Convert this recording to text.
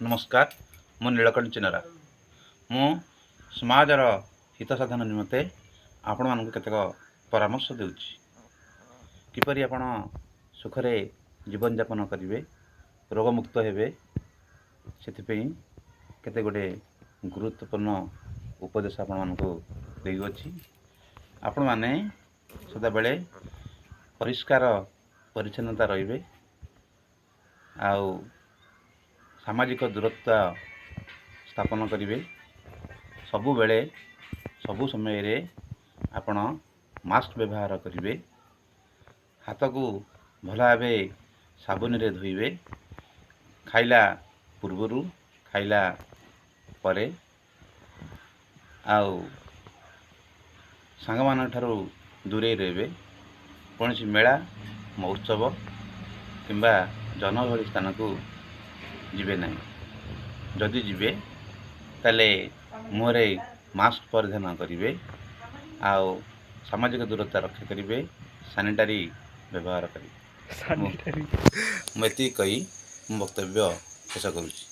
ନମସ୍କାର, ମୁଁ ନୀଳକଣ୍ଠ ଚିନରା। ମୁଁ ସମାଜର ହିତ ସାଧନ ନିମନ୍ତେ ଆପଣମାନଙ୍କୁ କେତେକ ପରାମର୍ଶ ଦେଉଛି, କିପରି ଆପଣ ସୁଖରେ ଜୀବନଯାପନ କରିବେ, ରୋଗମୁକ୍ତ ହେବେ। ସେଥିପାଇଁ କେତେ ଗୁଡ଼ିଏ ଗୁରୁତ୍ୱପୂର୍ଣ୍ଣ ଉପଦେଶ ଆପଣମାନଙ୍କୁ ଦେଉଅଛି। ଆପଣମାନେ ସଦାବେଳେ ପରିଷ୍କାର ପରିଚ୍ଛନ୍ନତା ରହିବେ ଆଉ ସାମାଜିକ ଦୂରତ୍ୱ ସ୍ଥାପନ କରିବେ। ସବୁବେଳେ ସବୁ ସମୟରେ ଆପଣ ମାସ୍କ ବ୍ୟବହାର କରିବେ, ହାତକୁ ଭଲ ଭାବେ ସାବୁନରେ ଧୋଇବେ ଖାଇଲା ପୂର୍ବରୁ, ଖାଇଲା ପରେ, ଆଉ ସାଙ୍ଗମାନଙ୍କ ଠାରୁ ଦୂରେଇ ରହିବେ। କୌଣସି ମେଳା ମହୋତ୍ସବ କିମ୍ବା ଜନଗହଳି ସ୍ଥାନକୁ ଯିବେ ନାହିଁ। ଯଦି ଯିବେ, ତାହେଲେ ମୁହଁରେ ମାସ୍କ ପରିଧାନ କରିବେ ଆଉ ସାମାଜିକ ଦୂରତା ରକ୍ଷା କରିବେ, ସାନିଟାରୀ ବ୍ୟବହାର କରିବେ। ମୁଁ ଏତିକି କହି ମୁଁ ବକ୍ତବ୍ୟ ଶେଷ କରୁଛି।